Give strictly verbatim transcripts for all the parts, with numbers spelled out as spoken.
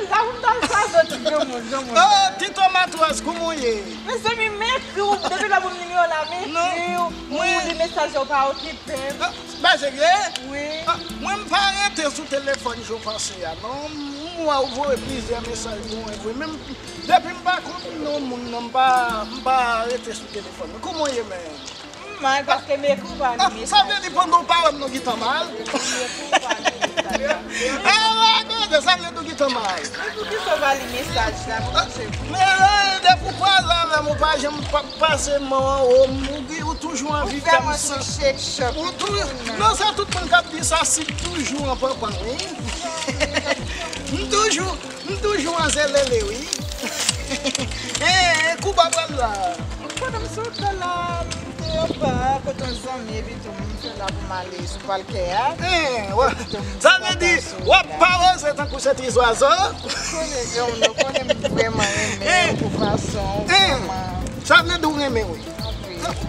La pou m ta al chwazi tout granmoun, granmoun. Oh, Tito Matwaz, kouman w ye? Mezanmi, m ekri w, depi lè w ban m nimewo w la, m ekri w, m li mesaj yo, w pa okipe m. Non, bagay serye? Wi. Ah, mwen, m pa rete sou telefòn jan w panse a, non. M wè w voye plizyè mesaj pou mwen vre. Menm depi m pa konn non moun nan, m pa, m pa rete sou telefòn. Kouman w ye, menm? M mal paske m ekri w pa li mesaj. Ah, sa vle di pandan w pa wè m nou gentan mal? M ekri w pa li mesaj. Ah, la, gade, sa vle di w gentan mal. E poukisa w pa li mesaj la? Poukisa w... Men, eh, depi w kwaze avè m, ou pa janm pa pase men w anwo m, ou, ou toujou anvi fè m san... Ou fè mwen sou shake shop. Ou tou... Non, se tout moun k ap di sa, si toujou an panpan, wi. M toujou, m toujou an zelele, wi. Eh, eh, kou ba pral la. Pandan m sot la, m te anba kote yon zanmi, epi tou m fè la pou m ale sou palkè a. Eh, wè. Sa vle di, w ap paweze tankou se ti zwazo. Konnen, granmoun, ou konnen m vrèman renmen w pou fason w vrèman. Sa vle di w renmen, wi. Wi.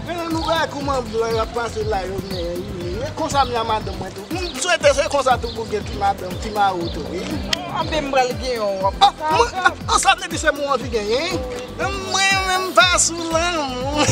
Men nou wè kouman blan y ap pase la, yo, men, e konsa m ye a madanm mwen tou. M swete se konsa tou pou gen ti madanm, ti mari w tou, wi. Anben m pral gen yon wòb. Ah, mwen, ah, sa vle di se mwen w anvi genyen? Mwen menm pa sou lanmou.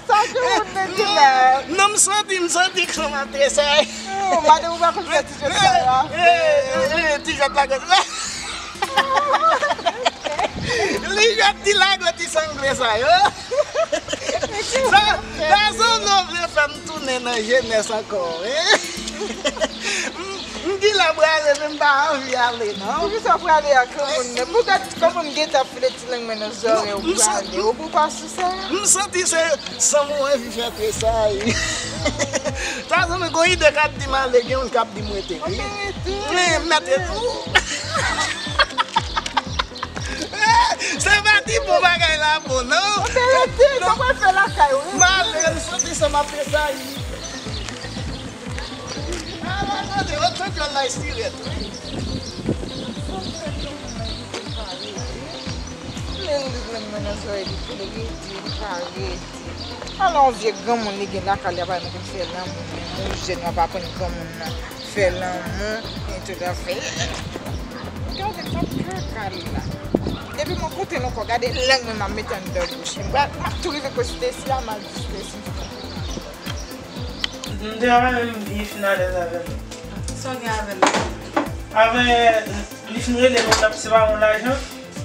Sa ki moun nan di la? Non, m santi, m santi kran m ap tresayi. Oh, madanm ou pa konn fè ti jwèt sa yo a? Eh, eh, eh, ti jwèt la konsa. Li jwèt ti lago ti sangle sa yo. Sa, sa se nou vle fè m tounen nan jenès ankò, wi. M, m genlè prale, men m pa anvi ale, non. Poukisa w prale ak yon moun nan? Pou gad kòman m gentan file ti lang mwen nan zòrèy ou prale. Ou pou pa sou sa? M santi se san mwen anvi fè tresayi. Sa zanmi, gon ide k ap di m ale, gen youn k ap di m rete, wi. Anben rete. Men, m mèt rete tou. Se pa ti bon bagay la bon, non. Anben rete, sa w pral fè lakay ou, wi. M ale, m santi san m ap tresayi. Ala, tande, oto dyòl la estirèt, wi. Men li pran mwen nan zòrèy, li fè l rete, li pa rete. Ala yon vye granmoun li gen lakay li, apa nou konn fè lanmou, menm ou jèn, w ap aprann granmoun nan fè lanmou, men tout afè. Gade, m t ap kaka la. Depi mwen kote l ankò, gade lang mwen m ap mete anndan bouch li. M ap tou rive kot Stacy a, m ap di Stacy. M te ap menm li fin alèz avè l. Sa w gen avè l? Avè li fin rele nou, l ap separe yon lajan,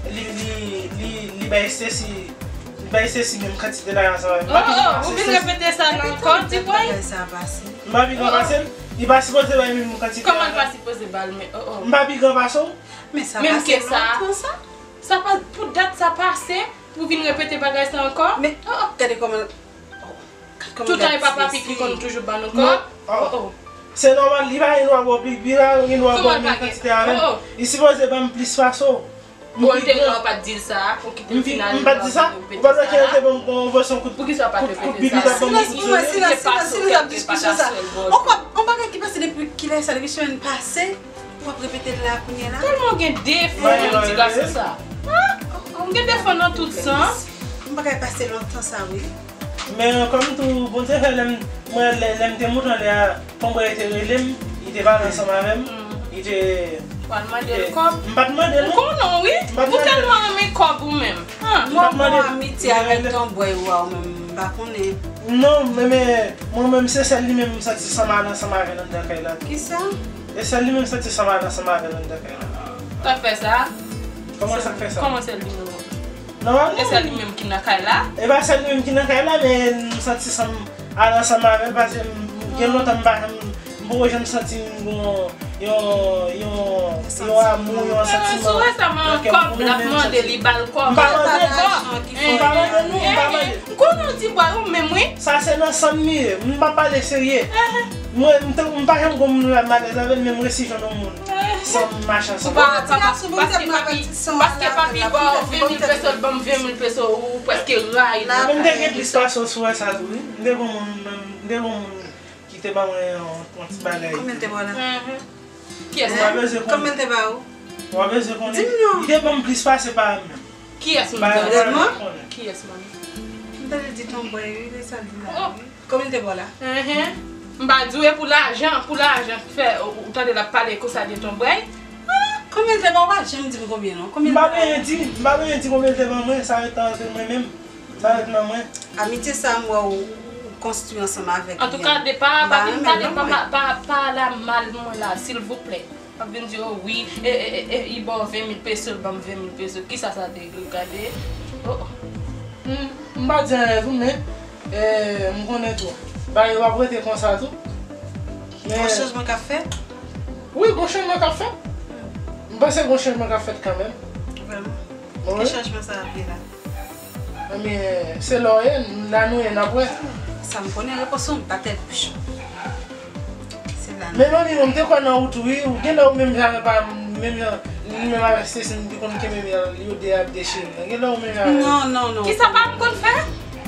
e Li, li, li, li bay Stacy, li bay Stacy menm kantite lajan sa. M pa pi gran pase Stacy. Oh, oh, ou vin repete sa la ankò, ti bòy? Bagay sa pase. M pa pi gran pase l. Li pa sipoze bay menm kantite lajan. Kòman l pa sipoze ba l, men, oh, oh. M pa pi gran pase w. Men sa pase lontan sa. Sa pa, pou dat sa pase, pou vin repete bagay sa ankò? Men, oh, oh, gade kòman, oh, gade kòman. Tout tan e pa papi ki konn toujou ban nou kòb? Non. Oh, oh. Se nòmal, li pa gen dwa ba w pi, li pa gen dwa ba w menm kantite avè m. Oh, oh. Li sipoze ban m plis pase w. Bon, l te gen dwa pa t di l sa, pou kite l final. M pa t di sa. Ou pa t wè ke l te ban m konvòsyon kout, kout bibi, t ap ban m kout soulye? Silans, silans, silans, silans, ap diskisyon sa. On pa, on bagay ki pase depi kilè sa, depi semèn pase? W ap repete l la kounye a la? Tèlman w gen defo, ti gason sa. Hein? Ou gen defo nan tout sans. M pa ka pase lontan sa, wi. Men kòm tou, Bondye fè lè m, mwen, lè, lè m te moute anlè a, tonbòy te rele m, li te pale ansanm avè m, li te, pral mande l kòb. M pa t mande l, non. M konnen w, wi. Ou tèlman renmen kòb ou menm. Hein? M pa t mande l. Mwen, mwen, amitye avèk tonbòy ou a, ou menm, m pa konnen. Non, men, men, mwen menm, se sèl li menm m santi sanm al ansanm avè l anndan kay la tou. Kisa? E sèl li menm santi sanm al ansanm avè l anndan kay la. Sa k fè sa? Kòman sa k fè sa? Kòman sèl li menm? Nòmalman. E sèl li menm ki nan kay la? E pa sèl li menm ki nan kay la, men m santi sanm al ansanm avè l, paske m, m gen lontan m pa, m, m poko janm santi m gon yon, yon, yon amou, yon santiman nan kè m pou mwen menm m santi. M pa mande, m pa mande, non, m pa mande. M konnen w ti bwa ou menm, wi. Sa se nan sanm li ye. M pa pale serye. Mwen, m te, m pa janm gon moun la m alèz avè l, men m resi jwenn yon moun. San m mache ansanm. Ou pa, pa, pa, paske papi, paske papi ba w ven mil peso, l ban m ven mil peso, ou prèske rayi l. Men m te gen plis pase w sou wè sa tou, wi. M te gon moun, m te gon moun ki te ban mwen yon, yon ti bagay. Konbyen l te ba w la? Kiyès? Ou pa bezwen konnen. Konbyen l te ba ou? Ou pa bezwen konnen. Di m non. Li te ban m plis pase pa menm. Kiyès moun sa? Vrèman? Kiyès moun? M tande di tonbòy, wi, se sa l di la, wi. Konbyen l te ba w la? M pa di w e pou lajan, pou lajan fè, ou, ou tande l ap pale konsa de tonbòy. Konbyen l te ba w? Pa janm di m konbyen non. Konbyen l te ba w? M pa bezwen di, m pa bezwen di konbyen l te ban mwen, sa ret antre mwen menm. Sa ret nan mwen. Amitye sa m wè w, ou konstwi ansanm avèk li an. Antouka, de pa, pa vin pale, pa, pa, pa, pa la mal mwen la, silvouplè. Ap vin di, "Oh wi, e, e, e, e, li ba w ven mil peso, l ban m ven mil peso." Kisa sa te gade? Oh, oh. M, m pa di anyen tou, men, e, m konnen tou. Bagay yo ap rete konsa tou. Men gon chanjman k ap fèt? Wi, gon chanjman k ap fèt. M panse gon chanjman k ap fèt kanmenm. Vrèman? Wi. Ki chanjman sa ap ye la? Ebyen, se la w ye, la nou ye, n ap wè. Sa m konnen, repons ou, m pa tèt bouch ou. Se la nou ye. Men manmi, mwen, m te kwè nan ou tou, wi. Ou gen lè ou menm jan avè pa, menm jan, li menm avèk Stacy, m te konn kenbe men yo de ap dechire. Gen lè ou menm jan avè. Non, non, non. Kisa pa m konn fè?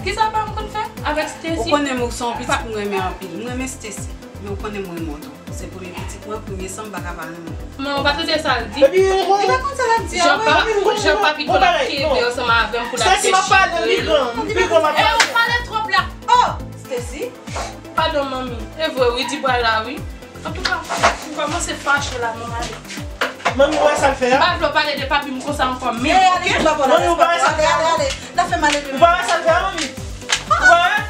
Kisa pa m konn fè avèk Stacy? Ou konnen mwen, ou se yon pitit m renmen anpil. M renmen Stacy, men ou konnen m renmen w tou. Se premye pitit mwen, premye san, m pa ka pa renmen. Men ou pa tande sa l di? Epi, li pa konn sa l ap di a, wi. Jan pa, jan papi konn ap kenbe ansanm avè m pou l ap dechire. Stacy, m ap pale, m pi gran, m pi gran, m ap pale. E, ou pale twòp la. Oh, Stacy. Padon, manmi. E vre, wi, di bwa la, wi. Antouka, m kòmanse fache la, manman. Manmi, ou wè sa l fè a? M pa vle w pale de papi m konsa ankò, men, oke? Manmi, ou pa wè sa l fè a? Ale, ale, ale. N ap fè mal ede. Ou pa wè sa l fè a, manmi? Ou pa wè?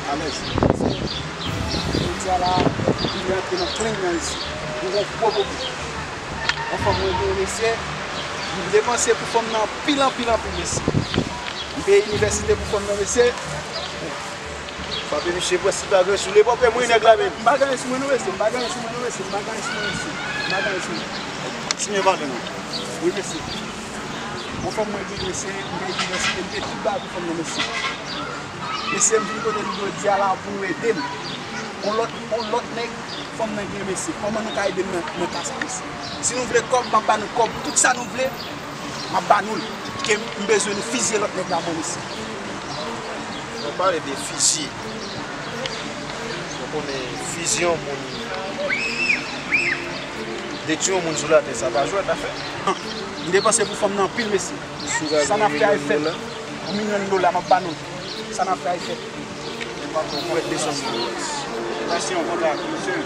Alèz. Jodi a la, li antre nan plenn nan isit. Nou gon gwo pwoblèm. Yon fanm mwen gen, mesye, m depanse pou fanm nan anpil, anpil, anpil, mesye. M peye inivèsite pou fanm nan, mesye. Frape misye, pran si pa gen sou li, pran mwen nèg la menm. M pa gen sou mwen non, mesye, m pa gen sou mwen non, mesye, m pa gen sou mwen, mesye, m pa gen sou mwen. Simen vale non. Wi, mesye. Yon fanm mwen gen, mesye, m peye inivèsite, m peye tout bagay pou fanm nan, mesye. Mesye, m vin kote nou jodi a la pou nou ede m. On lòt, on lòt nèg, fanm nan gen, mesye. Kòman nou ka ede m nan, nan ka sa, mesye? Si nou vle kòb, m ap ba nou kòb. Tout sa nou vle, m ap ba nou l. Ke m bezwen nou fizye lòt nèg la, mwen, mesye. Mwen pale de fizye. Mwen konnen fizye yon moun, detwi yon moun sou latè, sa pa jwèt afè. M depanse pou fanm nan anpil, mesye. Sa n ap fè a fèt. Yon milyon dola, m ap ba nou. Sa n ap fè a fèt. Mwen desann. Sa se yon kontra, mesye.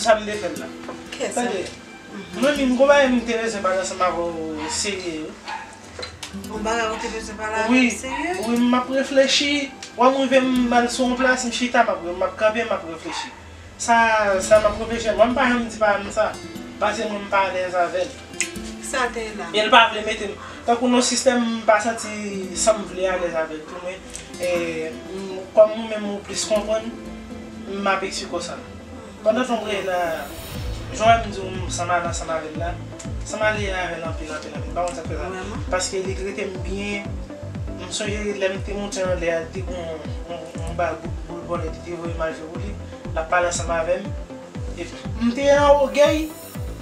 Sa m te fè l la. Tande, mwen menm, gon bagay m te bezwen pale ansanm avè w serye, wi. Yon bagay ou te bezwen pale avè m serye? Wi, m ap reflechi. Wè m rive m al sou yon plas, m chita, m ap, m ap kanpe, m ap reflechi. Sa, sa m ap reflechi. Mwen m pa janm di pa m sa. Paske mwen m pa alèz avè l. Sa te la. E l pa vle mete m. Tankou nan sistèm m pa santi sa m vle alèz avè l tou, men, e, m, kòm ou menm ou plis konprann, m ap eksplike w sa. Pandan tan m rele la, jan m di w, m sanm ale ansanm avè l la, sanm ale avè l anpil, anpil, anpil. M pa konn sa k fè sa. Vrèman? Paske li trete m byen. M sonje lè m te monte anlè a, te gon yon, yon, yon ba boul, boul vòlè ki te voye m al jwe pou li. L ap pale ansanm avè m. Epi, m te an ògèy.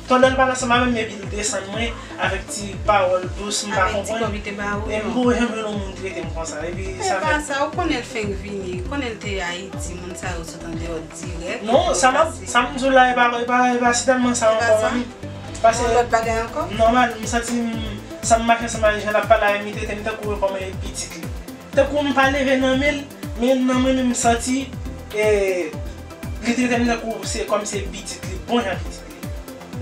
Pandan l pale ansanm avè m, epi l desann mwen avèk ti pawòl dous, m pa konprann. Avèk ti kòb li te ba ou, e m poko janm jwenn yon moun trete m konsa. Epi sa fè. E pa sa, ou konnen l fenk vini, ou konnen l te Ayiti, moun sa yo sot andeyò dirèk. Non, sa m ap, sa m di w la, e pa, e pa, e pa sitèlman sa ankò, manmi. Paske yon lòt bagay ankò? Nòmal, m santi m, sa m mache ansanm avè l, jan l ap pale avè m, li trete m tankou kòm pitit li. Tankou m pa leve nan men l, men nan mwen menm m santi, e, li trete m tankou se kòm se pitit li, bon jan pitit li.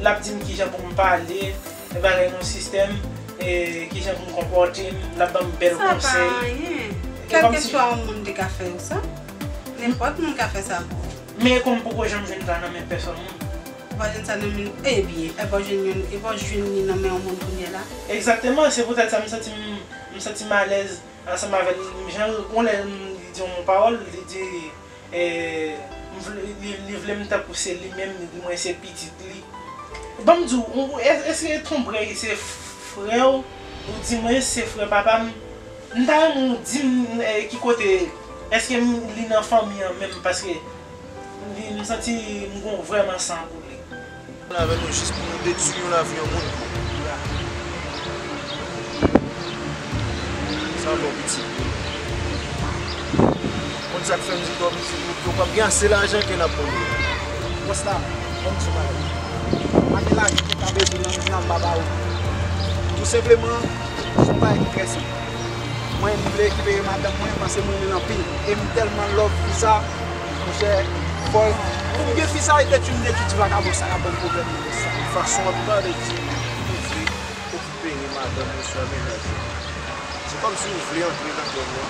L ap di m kijan pou m pale, e bagay nan sistèm, e kijan pou m konpòte m, l ap ban m bèl konsèy. Sa pa anyen. Kèlkeswa yon moun te ka fè w sa. Nenpòt moun ka fè sa pou ou. Men kòm m poko janm jwenn sa nan men pèsòn moun. Ou pa jwenn sa nan men, ebyen, e pa w jwenn youn, e pa w jwenn li nan men yon moun kounye a la. Egzakteman, se poutèt sa m santi m, m santi m alèz ansanm avè l, jan l, gon lè m, li di yon pawòl, li di, e, m vle, li, li vle m tankou se li menm, li di mwen se pitit li. Ban m di w, ou, è-, èske Tonbrèy se frè w? Ou di mwen se frè papa m. M ta renmen w di m, e, ki kote, èske m, li nan fanmi an menm, paske li, m santi m gon vrèman san pou li. Avè nou jis pou nou detwi yon lavi yon moun. Sa bon, pitit. Konn sa k fè m di w, pitit, nou p ap gen ase lajan ke n ap pran. Bòs la, ban m di w bagay. Pa gen lajan ki ka bezwen nan, nan baba ou. Tou senpleman, se yon bagay ki trè senp. Mwen, m vle rekipere madanm mwen, paske mwen renmen l anpil. E m tèlman love fi sa, monchè, fò, pou m gen fi sa, e detwi m, detwi ti vakabon sa, k ap ban m pwoblèm nan, bòs la. Fason w ap pale, di, ou vle rekipere madanm ou swa mennaj ou. Se kòmsi ou vle antre nan kè m nan.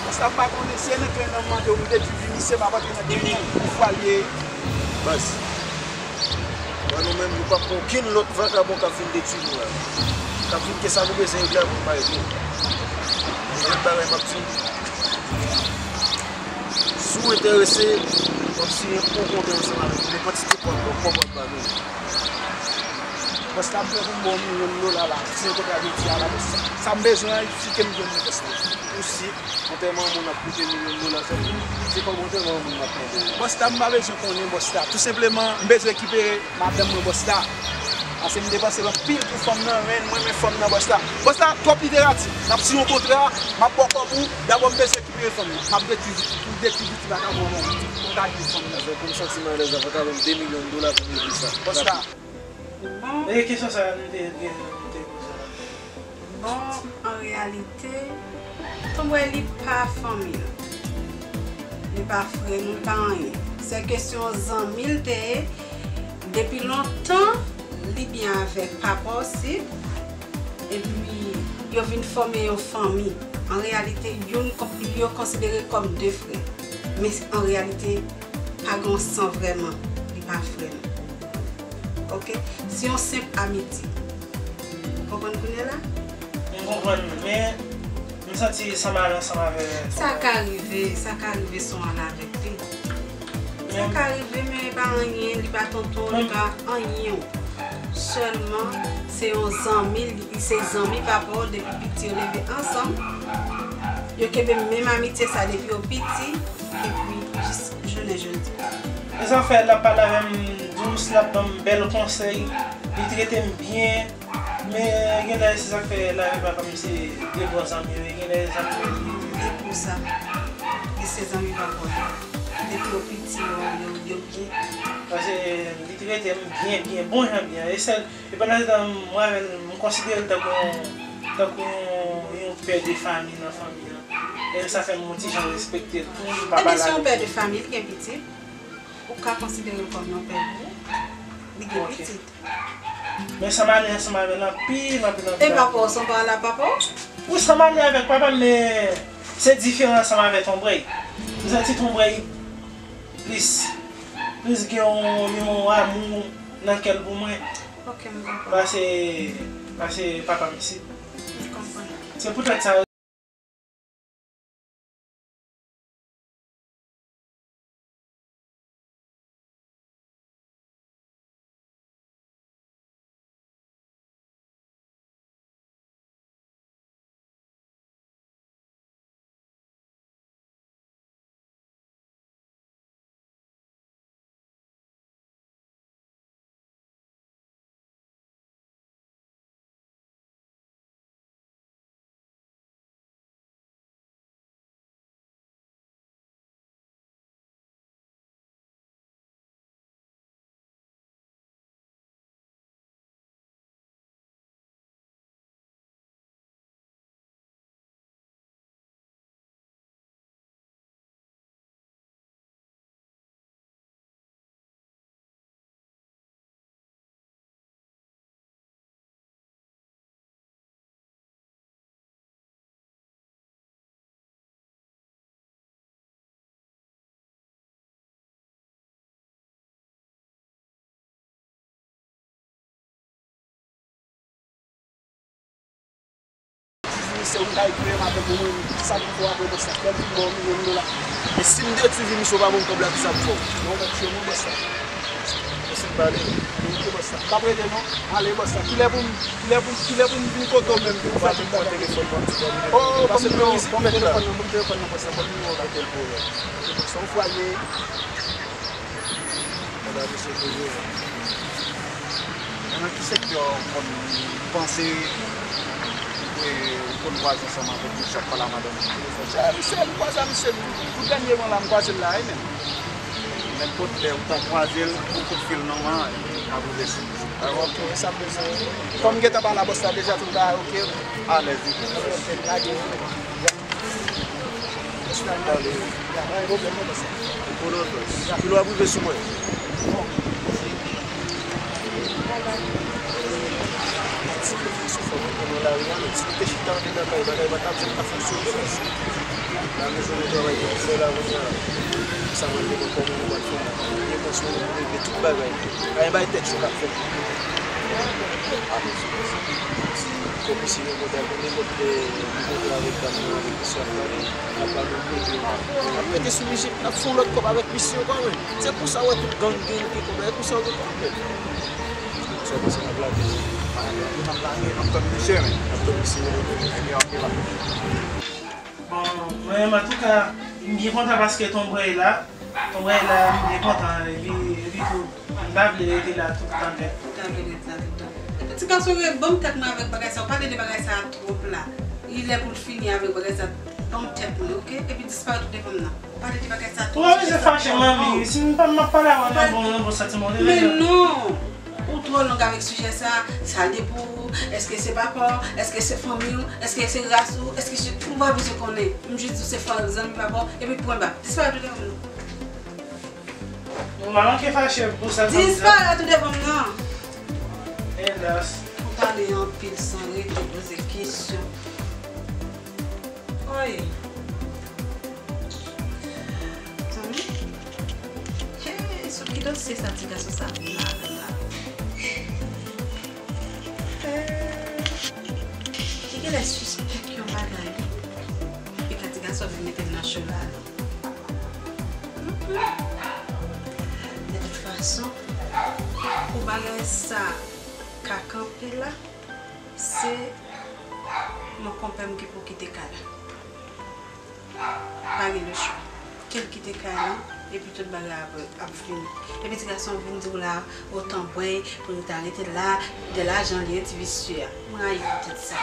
Bòs la, m pa konnen si e nan kè m nan m mande w pou detwi vi misye, m ap antre nan kè m nan, ou fwa l ye. Baz. Wè nou menm, nou p ap pran okenn lòt vakabon k ap vin detwi nou la. K ap vin ke sa nou bezwen regle a pou nou pa regle. Yon lòt bagay m ap di w, si w enterese, w ap siyen yon kontra ansanm avèk nou, men kantite kòb, kòb w ap ba nou. Bòs la, m prè pou m ba w milyon dola la. Si yon kontra jodi a la, bòs la. Sa m bezwen an, si ke m jwenn li, bòs la. Ou si, antèman yon moun ap koute milyon dola, sa, se kòb antèman yon moun m ap mande w. Bòs la, m pa bezwen konnen, bòs la. Tou senpleman, m bezwen rekipere madanm mwen, bòs la. Paske m depanse l anpil pou fanm nan, men m renmen fanm nan, bòs la. Bòs la, twòp literati. N ap siyen yon kontra, m ap ba w kòb ou, dabò m bezwen rekipere fanm nan. M ap detwi, pou detwi ti vakabon nan. Pou m ka jwenn fanm nan. Pou m santi m alèz avèk avè m de milyon dola pou m regle sa. Bòs la. Bon. E kesyon sa a, nou te gen, nou te poze la. Bon, an reyalite, Tonbwèy li pa fanmi l. Li pa frè nou, li pa anyen. Se kesyon zanmi l te ye. Depi lontan, li byen avèk papa w Sid. Epi, yo vin fòme yon fanmi. An reyalite, youn, yo konsidere kòm de frè. Men an reyalite, pa gen yon san vrèman. Li pa frè m. Oke? Se yon senp amitye. Ou konprann kounye a la? M konprann, men m santi Samari ansanm avè Sa ka rive, sa ka rive sou ann avèk li. Sa ka rive, men e pa anyen, li pa tonton, li pa anyen. Sèlman, se yon zanmi, li, se zanmi papa w depi piti, yo leve ansanm. Yo kenbe menm amitye sa depi yo piti, epi jis jounen jodi. E sa fè l ap pale avè m dous, l ap ban m bèl konsèy, li trete m byen. Men genlè se sa k fè l avèk papa m se de bon zanmi yo ye, genlè sa k fè li. E pou sa, li se zanmi papa w. Depi yo piti, yo, yo, yo byen. Paske li trete m byen, byen, bon jan byen. E sèl, e pandan se tan, mwen avè l, m konsidere l tankou yon, tankou yon, yon pè de fanmi nan fanmi an. E sa fè m yon ti jan respekte l tou, m pa pale avèk li. Ebyen, se yon pè de fanmi, li gen pitit. Ou ka konsidere l kòm yon pè pou ou. Li gen pitit. Men Samari ansanm avè l anpil, anpil, anpil. E papa w, se yon pale a papa w? Wi, Samari avèk papa m, men se diferan ansanm avè Tonbrèy. M santi Tonbrèy plis, plis gen yon, yon amou nan kè l pou mwen. Ok, m konprann. Pase, pase papa m isit. M konprann. Se poutèt sa, Ti vini se ou k al kreye m avèk mwen, sa pou fè apre bòs la, fè m vin ba w milyon dola. E si m detwi vi misye, ou pa ban m kòb la, kisa pou fè w? Non, mèt, se mwen bòs la. Mèsi m pale. Mwen ke bòs la. M p ap rete non. Ale bòs la. Kilè pou m, kilè pou m, kilè pou m vin kote w menm pou m fè tout bagay? Ou pa vin pran telefòn nan, ou pa vin pran telefòn nan, bòs la, ban m nimewo w la. Telefòn nan, bòs la, ban m nimewo w la. Ok, bòs la, ou fwaye. Gade misye koze. E nan ki sektè w konn panse, e, ou konn kwaze ansanm avèk misye ap pale a madanm ou? Misye, misye, m kwaze a misye, tou dènyèman la, m kwaze l la, wi, men. Nenpòt lè ou ta kwaze l, ou kout fil nan men l, li ka bouleveske. Ah, ok, sa m bezwen. Kòm m gentan pale a bòs la deja, tout bagay ok. Alèz, wi. Ok, lage. Kilè w ap rive sou mwen? Ti kote sou fò mwen nan lari a, men si nou te chita andedan kay, bagay pa t ap janm ka fonksyone, paske la mezon nou travay pou fè la kounye a, sa mande mwen kòman nou pral fè la. Gen pansyon nou pou regle tout bagay. Pa gen bay tèt cho k ap fèt. Ti kòb isi nan kòb la, konbyen kòb te li kontre avèk dam nan, avèk misye ap pale, ap pale, ap pete sou misye, ap fè yon lòt kòb avèk misye ankò, men. Se pou sa w wè tout gang gen, gen kòb la, se pou sa yo gen kòb, men. Sa w panse n ap lage? N ap lage, n ap tann misye, men. N ap tann misye, men. Ebyen, ok, la. Bon, mwen menm, antouka, m byen kontan paske Tonbrèy la. Tonbrèy la, m byen kontan, epi, epi tou, m ta vle rete la tout tan nèt. Ou ta vle rete la tout tan. Epi ti gason, ban m tèt mwen avèk bagay sa, ou pale de bagay sa twòp la. Li lè pou l fini avèk bagay sa, ban m tèt mwen, ok? Epi disparèt ou devan m nan. Ou pale de bagay sa twòp. Ou pa bezwen fache, manmi. Si m pa, m ap pale avè w nan bon, nan bon santiman. Men non! Ou twò long avèk sijè sa, sa de pou ou, èske se papa w, èske se fanmi w, èske se ras ou, èske se, ou pa bezwen konnen. M jis di w se fanmi, zanmi papa w, epi pwen ba. Disparèt ou devan m nan. Ou pa manke fache pou sa. Disparèt ou devan m nan. Elas. Ou pale anpil san rete poze kesyon. Oy. Zanmi. Hey, sou Ki dosye sa ti gason sa vin la avè m la? Eh, li genlè sispèk yon bagay. Pika ti gason vin mete l nan cho la. De tout fason, pou bagay sa ka kanpe la, se mon konpè m ki pou kite kay la. Pa gen lechwa. Ke l kite kay la, epi tout bagay ap, ap fini. Epi ti gason vin di w la, o tanbwen, pou nou ta rete la, de lajan li ye, ti visye a. Mwen rayi poutèt sa.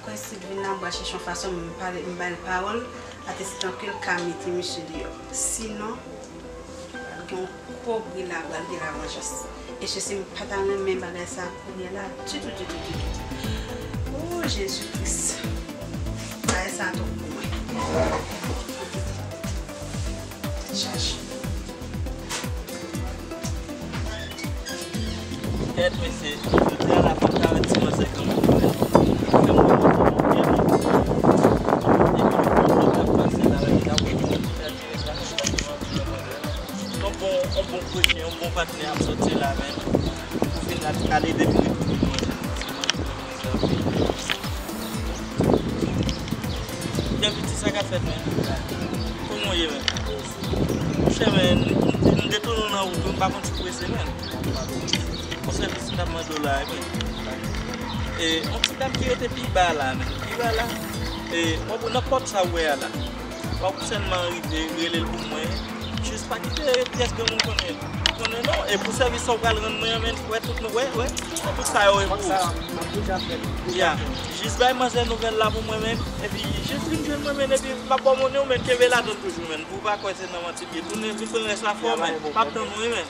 Kwè si l vin la, m pral chèche yon fason, m pale, m ba l pawòl, atestan ke l ka mete misye deyò. Sinon, pral gen yon kobri la, pral gen lavanjans. E se si m pa ta renmen bagay sa kounye la, ditou, ditou, ditou, ditou. O Jezi Kris. Bagay sa twòp pou mwen. Tèt chaje. Kèt mesye, jodi a la fòk ta wè ti manzè kanmenm. Fè m wè manzè byen. Epi yon bon moun k ap pase la, l ap wè moun ki fè l. Se yon bon, yon bon kretyen, yon bon patnè ap sòti la, men pou fin la, ale depi li pou vin manje, se manje, manje anpil. Byen piti, sa k ap fèt, men? Kòman w ye, men? Monchè, men, m, m, m detounen w nan wout, m pa konn si w prese, men. Yon sèvis m t ap mande w la, men. E, yon ti dam ki rete pi ba la, men. Pi ba la. E, w ap nan pòt sa w wè a la. W ap sèlman rive, rele l pou mwen. Jis pa kite pyès granmoun konnen. Konnen non. E pou sèvis sa w pral rann mwen an, men, wè tout, wè, wè. Tout sa yo e pou ou. Ya. Jis bay manzè nouvèl la pou mwen, men. Epi jis vin jwenn mwen, men. Epi m ap ba w monnen w, men. Kenbe ladann toujou, men. Pou w pa kwè se nan manti m ye. Tounen, vin pran rès la fò, men. M ap tann ou, wi, men.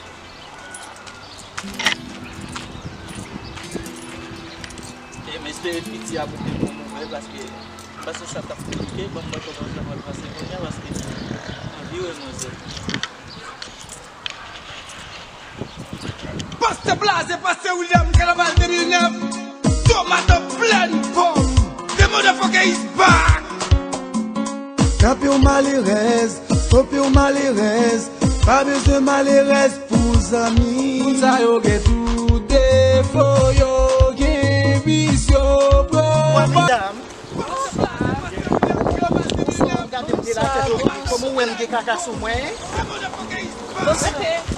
E m espere piti a pote bon nouvèl, paske m panse sa t ap konplike. Ban m wè kòman sa pral pase kounye a, paske m anvi wè manzè. Pastè Blaze, Pastè William, Kanaval de mil nèf, Tomato Plèn Pòm, the motherfucker is back! Kanpe w malerèz, kanpe w malerèz, pa bezwen malerèz pou zanmi. Moun sa yo gen tout defo, yo gen vis, yo pran. Medam, gade m de la tèt o pye, kòman w wè m gen kaka sou mwen?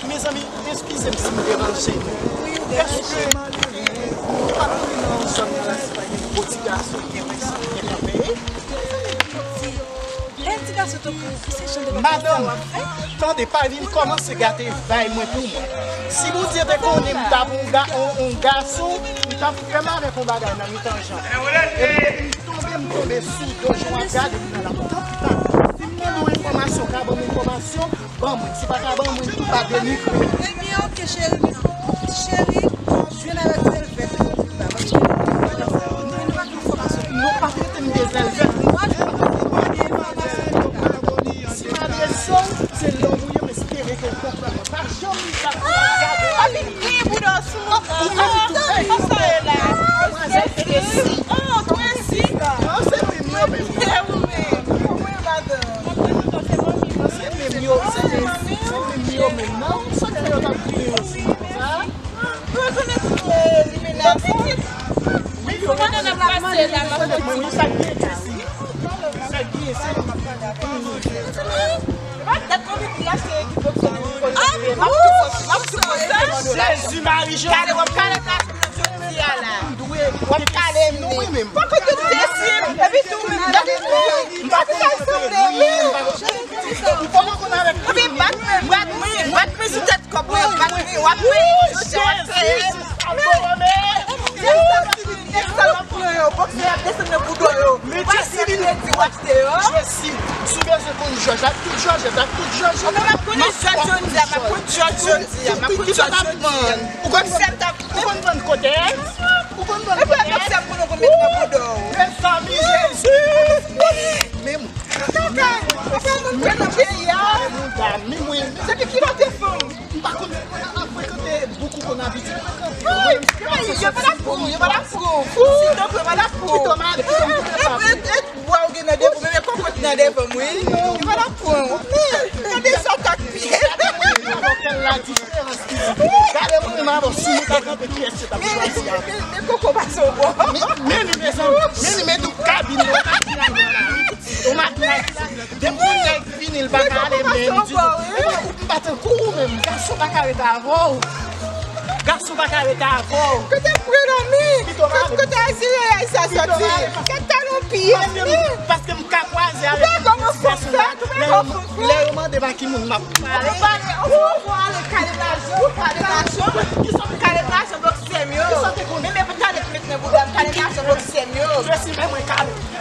Mezanmi, eskize m si m deranje nou. Èske nou pa konnen nan yon zòn nan la, se pa gen gwo ti gason ki gen prensip, ki gen kanpe? Lè ti gason tankou ou, se jan de bagay sa w ap fè? Madanm, tande, pa vin kòmanse gate vay mwen pou mwen. Si Bondye te konnen m t ap yon ga-, yon, yon gason, m t ap fè m avèk yon bagay nan mitan jan. Epi depi m tonbe, m tonbe sou do, jan w ap gade m nan la. Tanpri, si m mande w enfòmasyon, ka ban m enfòmasyon, ban mwen. Si pa ka ban mwen, tou pa denigre. Ebyen, oke, cheri. Cheri, jwenn avèk Zèlvèt. Nou pa trete m de Zèlvèt. Si m ale sòl, se lè w ye, m espere ke w konprann mwen. Pa janm gade. Papi, gen bouda sou mwen. Ou menm tou. Kòman sa ye la? Mwen se Tracy. Oh, Tracy. Non, se menm yo menm. Se ou menm. Kòman madanm? Se menm yo, se menm, se menm yo menm, non? Sa k fè yo t ap kriye yo sou mwen konsa? Ou rekonèt, eh, limena sa? Wi, yo rekonèt. Mwen, wi, sa k gen, Jesi. Sa k gen, se... Mwen, dat mwen vin achte ekip boksè nan Nikòl. Ah, m ap sipòte, m ap sipòte. Jezi, Mari, Jezi. Gade, w ap kale m la. Jodi a la. W ap kale m li. Poko tout te sim. Epi tou menm, gade tou. M pa pou ka sanble, wi. Ou poko konn avèk li. Epi bat mwen, bat mwen, bat mwen sou tèt kòb mwen, bat mwen, w ap mwen. Jodi a w ap kale m. Nèg sa w ap pran yo, bòksè ap desann nan bouda yo. Pase kredi w achte yo. Jesi, si w bezwen konn jòj, ak tout jòj, ak tout jòj. Mwen menm m ap konnen jòj jodi a, m ap konn jòj jodi a, m ap konn jòj jodi a. Ou konn vann, ou konn vann kotèl? Ou konn vann kotèl? Epi avèk sa m konnen w konn met nan bouda w. Mezanmi, Jezi! Men mwen. Kaka! Kaka, nou pran nan peyi a. Men mwen. Se ki kilòt e fanm? M pa konn, mwen pa frekante bokou konn abitye frekante yo. Mwen menm se pa... Yo pa la pou, yo pa la pou. Sitanpri, yo pa la pou. Pito mal, pito m kite pa pou. Bwa ou gen nan devan, men kòkòt nan devan m, wi. Yo pa la pou. Tande sa w t ap pye. La diferans ki egziste. Gade mwen menm avè w, si nou ta kanpe, kiyès yo t ap chwazi avè? Men, men, men, men koko pase w bò. Men, men li, mezanmi, men li, men tout kabin yo, ou ta fin al nan lari. Ou matinaj la, depi yon nèg vini, l pa ka ale, men li ditou. Ou, ou pa tankou ou menm, gason pa ka rete avè w. Gason pa ka rete avè w. Kote m pre dòmi? Kote, kote Azirè sa soti? Kèt talon pyès li. Paske m ka kwaze avèk yon ti gason la. Lè yo, lè yo mande m a ki moun m ap pale. Ou pale, ou pale, kale lajan, kale lajan, kale lajan bòksè m yo. Men, men pou tande pou met nan bouda m, kale lajan bòksè m yo.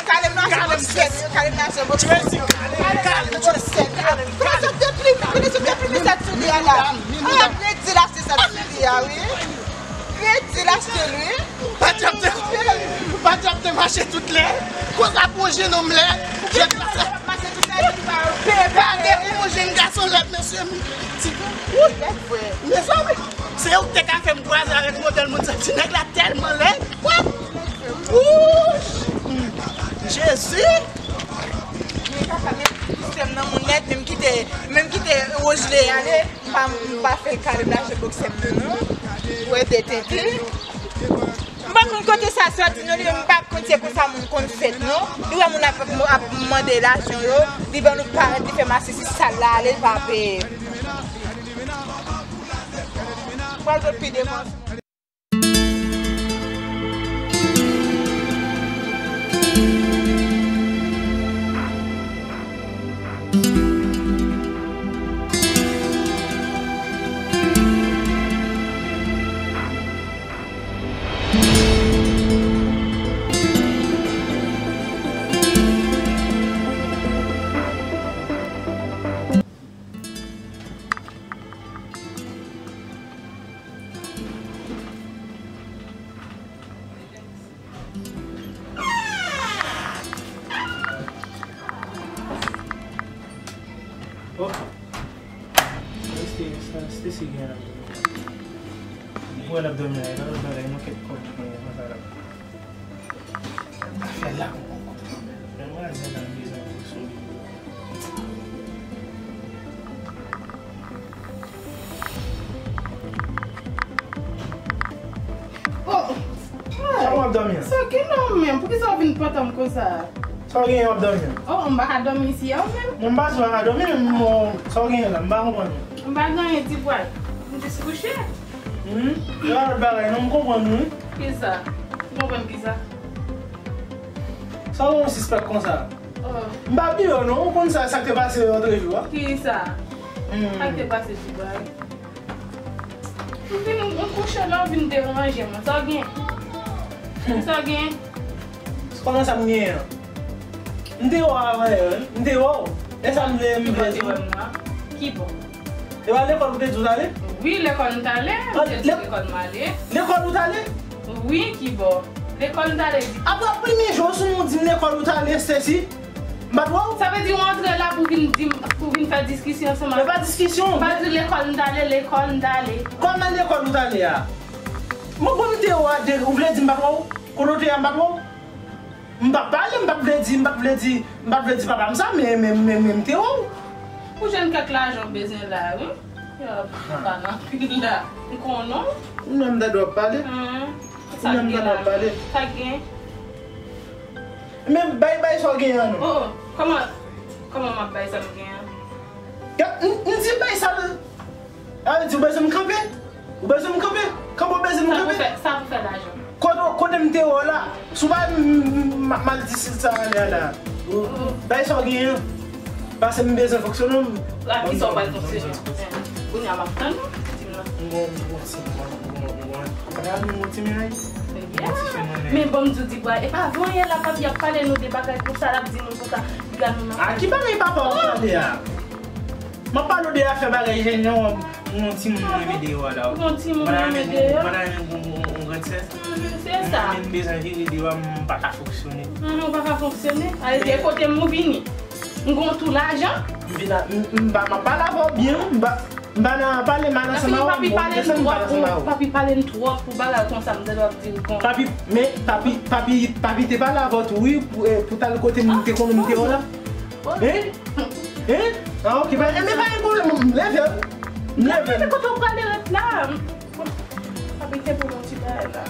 Kale lajan bòksè m yo, kale lajan bòksè m yo. Kale lajan bòksè m yo. Kote sot deplime, kote sot deplime sa sou li a la? A, Gredi l achte sa sou li a, wi. Gredi l achte l, wi. Pa djab te, pa djab te mache tout lè. Koz ap wonje nonm lè. Jèn gason. Mache tout lè, li pa yo peye. Pa gen yon jèn gason lè, mesye. Ti, wi, mezanmi. Se ou ki te ka fè m kwaze avèk modèl moun sa. Ti nèg la tèlman lèd. Wouch! Jezi! Men kaka, men sistèm nan moun nèt, menm kite, menm kite Rogelé ale, m pa, m pa fè kale m lache bòksè m nan, non. Ou wè de tenten. M pa konn kote sa soti, non, li menm m pa konn se konsa moun konn fèt, non. Li wè moun ap, ap mande lajan yo, li ban nou parèt, li fè masisi sal la ale, li pa peye. Pral vòt pi devan. Oh. Stacy, sa, Stacy gen la. Mwen ap dòmi la, e pa lòt bagay, non, kèk kòb mwen, mwen sa la. Afè la, mwen konprann. Men mwen a di la, m bezwen pou solid. Oh! Sa w ap dòmi an? Sa w gen nan w menm? Poukisa w vin pantan m konsa? Sa w gen w ap dòmi an? Oh, m pa ka dòmi isi a, ou menm? Mwen m pa di w pa ka dòmi, men mwen, sa w gen la, m pa konprann ou. M pa gen anyen, ti bway. M jis kouche. Hmm? Se pa lòt bagay, non, m konprann ou, wi. Kisa? M konprann kisa? Sa w gen yon sispèk konsa? Oh. M pa bliye w, non, ou konn sa, sa k te pase lòtrejou a? Kisa? Hmm. Sa k te pase, ti bway? M vin, m kouche la, w vin deranje mwen. Sa w gen? Sa w gen? Kòman sa m gen an? M te wè w avan yè, wi. M te wè w. E sa m vle, m vle di w. Ki bò? E pa lekòl ou te di w t ale? Wi, lekòl m t ale. M te di lekòl m ale. Lekòl ou t ale? Wi, ki bò? Lekòl m t ale. Apre premye jou, sou nou di m lekòl ou t ale, Stacy. M pa t wè w. Sa vle di w antre la pou vin di m, pou vin fè diskisyon ansanm avè m? E pa diskisyon. M pa di lekòl m t ale, lekòl m t ale. Kòman lekòl ou t ale a? Mwen, bon, m te wè w, ou vle di m pa t wè w? Kote w te a, m pa t wè w? M pa pale, m pa t vle di, m pa t vle di, m pa t vle di papa m sa, men, men, men, men m te wè w. Ou jwenn kèk lajan w bezwen la, wi. Yo, pa nan anpil la. M konnen w. Ou menm ta dwe ap pale. Ou menm ta dwe ap pale. Sa k gen? Men bay, bay sa w genyen an non. Oh, oh. Kòman, kòman m ap bay sa m genyen an? M, m di bay sa l, sa vle di ou bezwen m kanpe? Ou bezwen m kanpe? Kanpe ou bezwen m kanpe? Sa pou fè, sa pou fè lajan. Kote, kote m te wè w la? Si w pa m, m, m, m al di sil sa ale a la. Bay sa w genyen an. Paske m bezwen fonksyone. Ak kisa w pral fonksyone? Kounye a m ap tann ou, di m nan. M gon, m gon ti, m gon, m gon, m gon, m gon ti mennaj. Men bon, m di w, Dibwa, e pa vre yè la, papi ap pale nou de bagay konsa, l ap di nou konsa, li ba nou nan. A ki bagay papa w ap pale a? M ap pale w de afè bagay jèn yo, m gon timoun mwen renmen deyò a la. Ou gon timoun mwen renmen deyò? Mwen ta renmen gon, gon, gon grandsè. Mhm, se sa. Men m bezwen vire deyò a, m pa ka fonksyone. Mhm, ou pa ka fonksyone? Ale, e kote m ou vini? M gon tou lajan? M vin a, m, m pa, m ap pale avè w byen, m pa, m pa nan pale mal ansanm avè w, m desann m pale ansanm avè w. Papi pale n twòp pou bagay konsa, m ta dwe ap di l bon. Papi, men papi, papi, papi te pale avè w tou, wi, pou, eh, pou t al kote m te konnen m te wè w la. Hein? Hein? Ah, ok, pa, men pa gen pwoblèm, m leve w. M leve. Gade kote w prale ret la. Abite pou yon ti bagay la.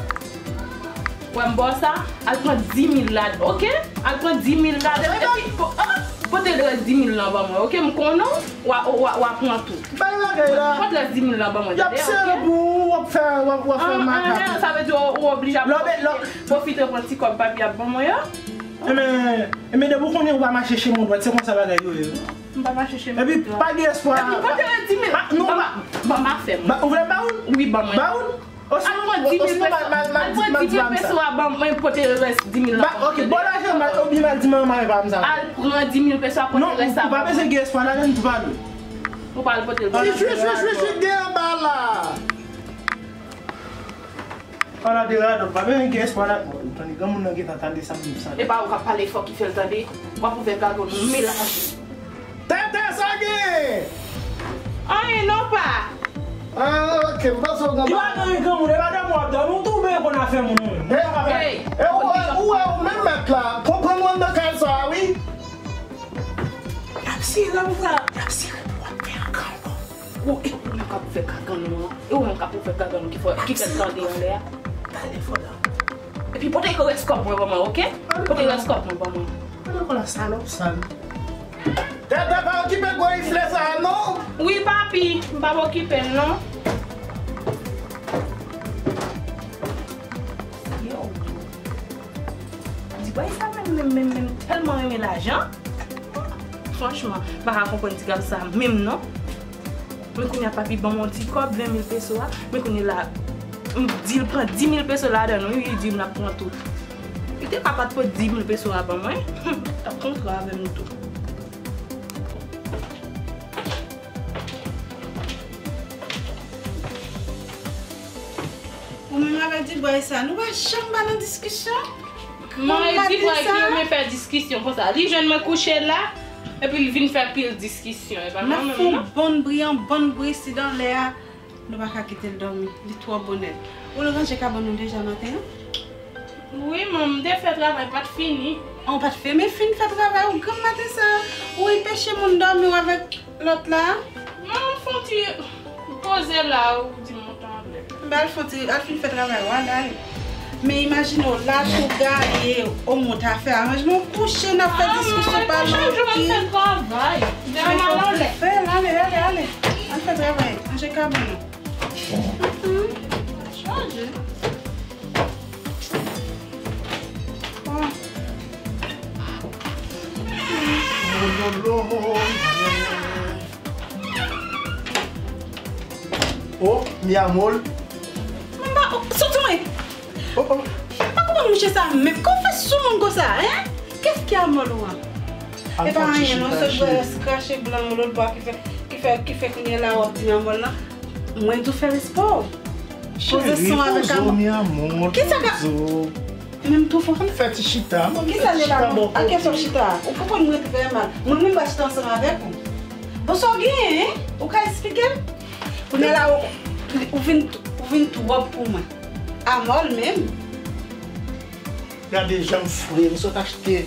Wè m ba w sa, al pran dis mil la, oke? Al pran dis mil la, epi po-, ah, pote rès dis mil lan ban mwen, oke? M konnen w, w a, w a, w a pran tou. Bay bagay la. Pote rès dis mil lan ban mwen, tande, oke? Y ap sere pou ou, w ap fè, w ap, w ap fè makak. Sa vle di w, w oblije ap pwofite, pwofite pran ti kòb papi ap ban mwen yo. Enben, enben, depi w konnen ou pa mache chemen dwat, se konsa bagay yo ye. M pa mache chemen dwat. Epi, pa gen espwa. Epi, pote rès dis mil. Pa, non, pa, pa, pa fè m. Ou vle ba ou l? Wi, ban mwen. Ba ou l? Al pran dis mil peso. Al pran dis mil peso a ban mwen, pote rès dis mil lan. Ba, ok, bon lajan, mal, oubyen mal di manman e pa m sa. Al pran dis mil peso a, pote rès sa ban mwen. Non, ou pa bezwen gen espwa ladan l tou, pa dou. Ou pa al pote l. Chwi, chwi, chwi, chwi, chwi, gen anba la. Ala de radòt, pa bezwen gen espwa la. Bon, tande, granmoun nan gentan tande sa m di sa. E pa ou k ap pale fò ki fè l tande. W ap ouvè gagann ou, melanje. Tètè, sa gen? Anyen non, pa. Ah, ok, m panse w gen bagay. Li pa gen anyen, granmoun, e pa dòmi w ap dòmi, ou tou byen konn afè moun ou menm. E, e, ou wè, ou wè, ou menm mèt la, konprann ou anndan kay sa a, wi. Y ap sere pou w, y ap sere pou w ap fè ankan ankò. Ou, e ou menm k ap fè gagann ou an. E ou menm k ap fè gagann ou ki fè, ki fè tande anlè a. Pale fò la. Epi pote rès kòb mwen ban mwen, oke? Pote rès kòb mwen ban mwen. Pale fò la, salòp sal. Tètè, pa okipe gwo rifle sa a, non. Wi, papi, m p ap okipe l, non. Yo. Di bagay sa menm, menm, menm, menm, tèlman renmen lajan. Franchman, m pa ka konprann ti gad sa menm non. Men kounye a papi ban m yon ti kòb, ven mil peso a. Men kounye la, m di l pran dis mil peso ladan l, wi, li di m l ap pran tout. Li te ka pa t pot dis mil peso a ban mwen. Humm, t ap kontre avè m tou. Ou menm avèk Dibway sa, nou pa janm pa nan diskisyon? Mwen e Dibway ki renmen fè diskisyon konsa. Li jwenn mwen kouche la, epi li vin fè pil diskisyon. E pa mwen menm non. N ap fè yon bon bri, yon bon bri si dan lè a. Nou pa ka kite l dòmi. Li twò bonè. Ou ranje kabann ou deja maten an? Wi, manman, m te fè travay, pa t fini. An, w pa t fè, men fin fè travay ou granm maten sa a. Ou anpeche moun dòmi w avèk lòt la? Manman, m fè yon ti poze la, ou di m ou tande. Ba al fè yon ti, al fin fè travay ou, ale, ale. Men imajine w la tou gaye, ou monte a fè aranjman, ou kouche, n ap fè diskisyon pa lòt ki. Chak jou m ap fè travay. Dèyè m al anlè. Fè l, ale, ale, ale. Al fè travay. Ranje kabann ou. Chaje. Oh, mi amor. Mwen pa, oh, soti mwen. Oh, oh. Pa konprann mouche sa menm. Kòman w fè sou moun konsa, hein? Qu'est-ce qui amol ou an? E pa anyen non, se dwe krache blan yon lòt bò ki fè, ki fè, ki fè kounye la w ap di m amol lan. Mwen di w fè respè w. Poze son avèk amò. Kisa ka. Menm tou fò. Ann fè ti chita. Kisa li la menm? A kiyès w ap chita? Ou konprann mwen trè mal. Mwen menm m pral chita ansanm avèk ou. Bon, sa w genyen, hein? Ou ka eksplike m? Kounye la, ou, ou vin, ou vin twòp pou mwen. Amòl menm. Gade jan m fre, m sot achte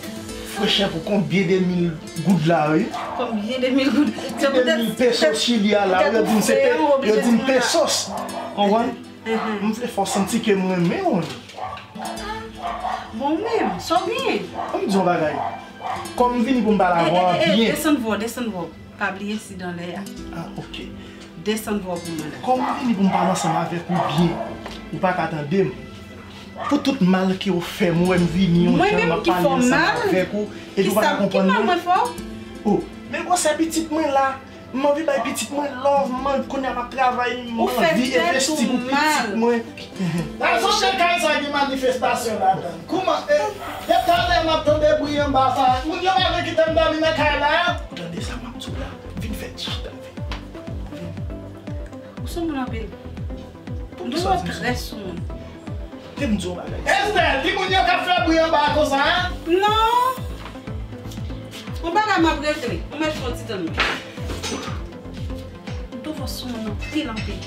frechè pou konbyen de mil goud la, wi. Konbyen de mil goud? Se poutèt, de mil pesos Chili a la, yo di m se pe-, yo di m pesos. Konprann? M vle fè w santi ke m renmen w. Bon, menm, sa w genyen? Ann di yon bagay. Kòm m vini pou m pale avè w byen. Desann vwa w, desann vwa w. Pa bliye si dan lè a. Ah, ok. Desann vwa w pou mwen la. Kòm m vini pou m pale ansanm avèk ou byen, ou pa ka tande m. Pou tout mal ke w fè m, ou wè m vini yon jan m ap pale ansanm avèk ou, epi ou pa ka konprann mwen. Ki sa, ki mal mwen fè w? Oh, men gwosè pitit mwen la. M anvi bay pitit mwen love, m anvi kounye a m ap travay, m anvi envesti pou pitit mwen. Ou fè tèt ou mal. Nan zòn de kay sa gen manifestasyon ladan. Kouman, e, depi talè m ap tande bri anba sa. Moun yo pa vle kite m dòmi nan kay la. Ou tande sa m ap di w la? Vin fè ti chita, vin. Vin. Ou sou moun anpil. Poukisa w di m sa? Ou trè sou moun. Te m di w yon bagay. Esther, timoun yo k ap fè bri anba a konsa, hein? Non. Yon bagay m ap regle. Ou mèt fè yon ti tann mwen. M twò sou moun anpil, anpil.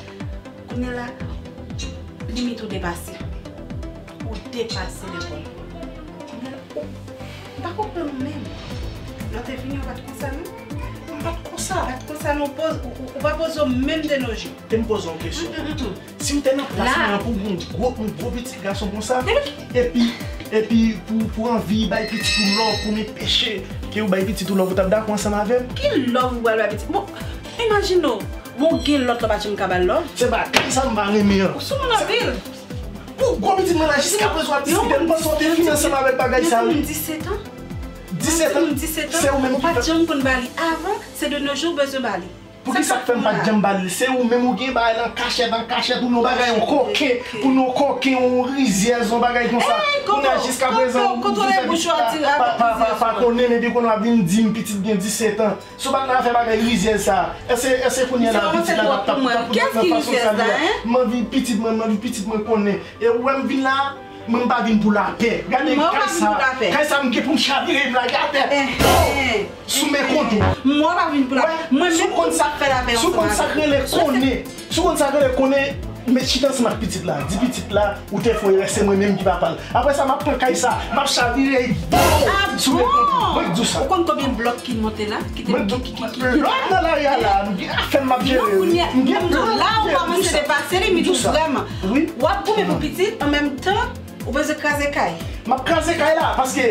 Kounye a la, limit ou depase. Ou depase lepòl. Kounye a la, ou, m pa konprann ou menm. Lè w te vini, ou pa t konsa, non? Pa t konsa. Pa t konsa, non, poz, ou, ou, ou pa poze w menm de nos jours. Te m poze yon kesyon. Si w te nan plas mwen an pou yon gwo, yon gwo pitit gason konsa, epi, epi pou, pou anvi bay pitit ou love, pou m enpeche ke w bay pitit ou love, ou t ap dakò ansanm avè m? Ki love ou pral bay pitit? Bon, imajine w, bon, gen lòt lè w pa janm ka ba l love. Se bagay sa m pa renmen an. Ou sou moun anpil. Pou gwo pitit mwen la, jiskaprezan w ap diskite, m panse w te fini ansanm avèk bagay sa, wi. Yon timoun disèt an. Disèt an? Yon timoun disèt an, se ou menm ki fè. Ou pa t janm konn ba li avan, se de nos jours ou bezwen ba li. Poukisa k fè m pa t janm ba l li? Se ou menm ou gen bagay la an kachèt, an kachèt, ou nan bagay yon koken, ou nan yon koken, yon rizyèz, yon bagay konsa. Kounye a jiskaprezan, ou, ou fè pitit la pa, pa, pa, pa konnen, epi kounye a w ap vin di m pitit gen disèt an. Si w pa t nan afè bagay rizyèz sa, èske, èske kounye a la pitit la t ap, t ap, t ap nan fason sa l ye a? M anvi pitit mwen, m anvi pitit mwen konnen. E ou wè m vin la, mwen m pa vin pou lapè. Gade kay sa, kay sa m gen pou m chavire m lage atè. Sou men kont ou. Mwen pa vin pou lapè. Mwen menm pou m fè lapè ansanm avè w. Si w konn sa k rele konnen, si w konn sa k rele konnen, met chita ansanm ak pitit la. Di pitit la, ou te fè yon erè, se mwen menm ki papa l. Apre sa, m ap pran kay sa, m ap chavire l, bow! Sou men kont ou. Mwen k di w sa. Ou konn konbyen blòk ki monte la? Ki te, ki, ki, ki, ki, ki la? Lòt nan lari a la, m gen afè m ap jere. Non, kounye a, m gen plan m ap jere. La ou kòmanse depase limit ou vrèman. Wi. W ap goumen pou pitit, an menm tan, ou bezwen kraze kay. M ap kraze kay la, paske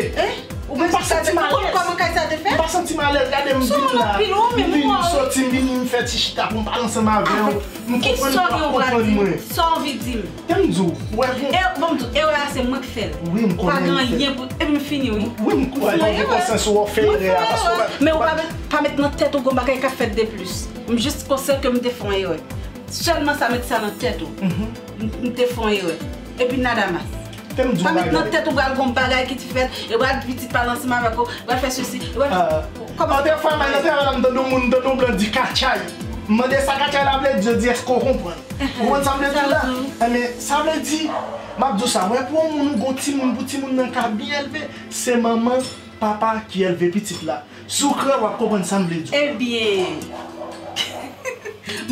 m pa santi m alèz. Ou konn kòman kay sa te fèt? M pa santi m alèz, gade m vin la. M vin, m soti, m vini, m fè ti chita pou m pale ansanm avè w. M konprann ou, w ap konprann mwen. Sa w anvi di m? Te m di w, ou wè bon. E, bon, m di w, erè a se mwen k fè l. Wi, m konnen. Ou pa gen anyen pou, epi m fini, wi. Wi, m konnen, ou gen konsyans ou, w fè erè a, paske ou pa. Men ou pa, pa met nan tèt ou gon bagay k ap fèt de plis. M jis konsyan ke m te fè yon erè. Sèlman sa, met sa nan tèt ou. M, m te fè yon erè. Epi nada mas. Te m di w bagay. Pa met nan tèt ou pral gon bagay ki ti fèt, e pral pitit pale ansanm avèk ou, pral fè sesi, e pral. Kòman? An te fè may nan travay la, m tande yon moun, m tande yon blan di katchay. M mande sa katchay la vle di, yo di èske w konprann? Ou konprann sa m vle di w la? Enben, sa vle di, m ap di w sa, wè pou yon moun ou gon timoun, pou timoun nan ka byen elve, se manman, papa ki elve pitit la. Si w kreyòl, w ap konprann sa m vle di w. Ebyen,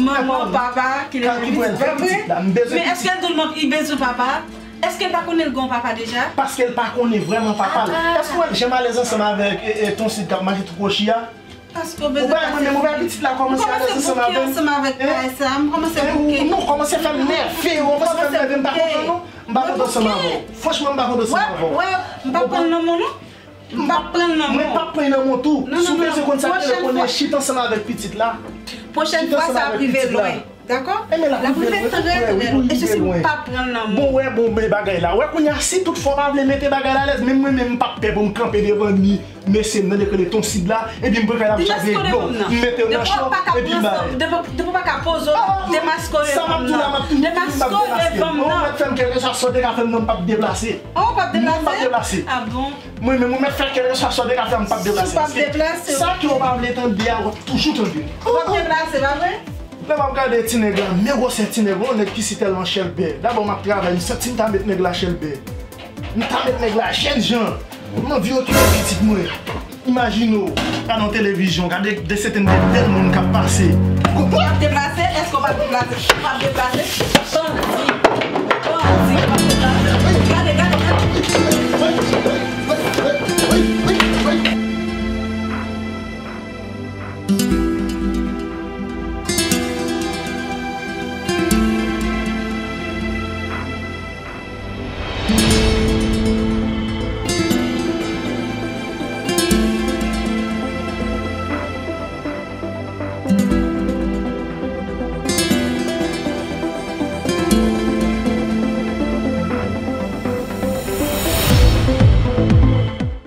manman, papa ki elve pitit la. Men èske l di w li bezwen papa? Èske l pa konnen l gon papa deja? Paske l pa konnen vrèman papa l. Èske w wè l janm alèz ansanm avèk, e, e, Tonsid k ap mache tou kwochi a? Paske w bezwen bay pitit la kòmanse alèz ansanm avè m. M kòmanse bouke ansanm avèk bagay sa, m kòmanse bouke. Non, kòmanse fè m nève, w kòmanse fè m nève, m pa kontan non. M pa kontan ansanm avè w. Franchman, m pa kontan ansanm avè w. Wè, m pa pran nan men w non. M p ap pran nan men w. Mwen p ap pran nan men w tou. Si w bezwen konn sa k rele konnen, chita ansanm avèk pitit la. Pwochèn fwa sa ap rive lwen. Dakò? L ap rive trè, trè lwen. E se si m pa pran nan men w. Bon, wè, bon, men bagay la. Wè, kounye a, si toutfwa w pa vle mete bagay la alèz, menm mwen menm, m p ap pè pou m kanpe devan ni mesye m nan, li rele Tonsid la, epi m pran kay la, m chavire dlo, m mete l nan cho, epi m bay. Depi w pa ka poze w, demaske w devan m nan. Demaske w devan m nan. Ou mèt fè m kèlkeswa sa w te ka fè m nan, m p ap deplase. Oh, w p ap deplase? Non, m p ap deplase. Ah bon? Mwen menm, ou mèt fè kèlkeswa sa w te ka fè m, m p ap deplase. Si w p ap deplase, ok. Sa ke w pa vle tande a, w ap toujou tande. Ou p ap deplase, pa vre? Lè m ap gade ti nèg la, men gwosè ti nèg la, yon nèg ki si tèlman chèlbè. Dabò m ap travay, m santi m ta met nèg la chèlbè. M ta met nèg la jènjan. M anvi okipe pitit mwen. Imajine w, gade yon televizyon, gade de sèten de bèl moun k ap pase. Ou p ap deplase? Èske w p ap deplase? Ou p ap deplase? Bandi! Bandi!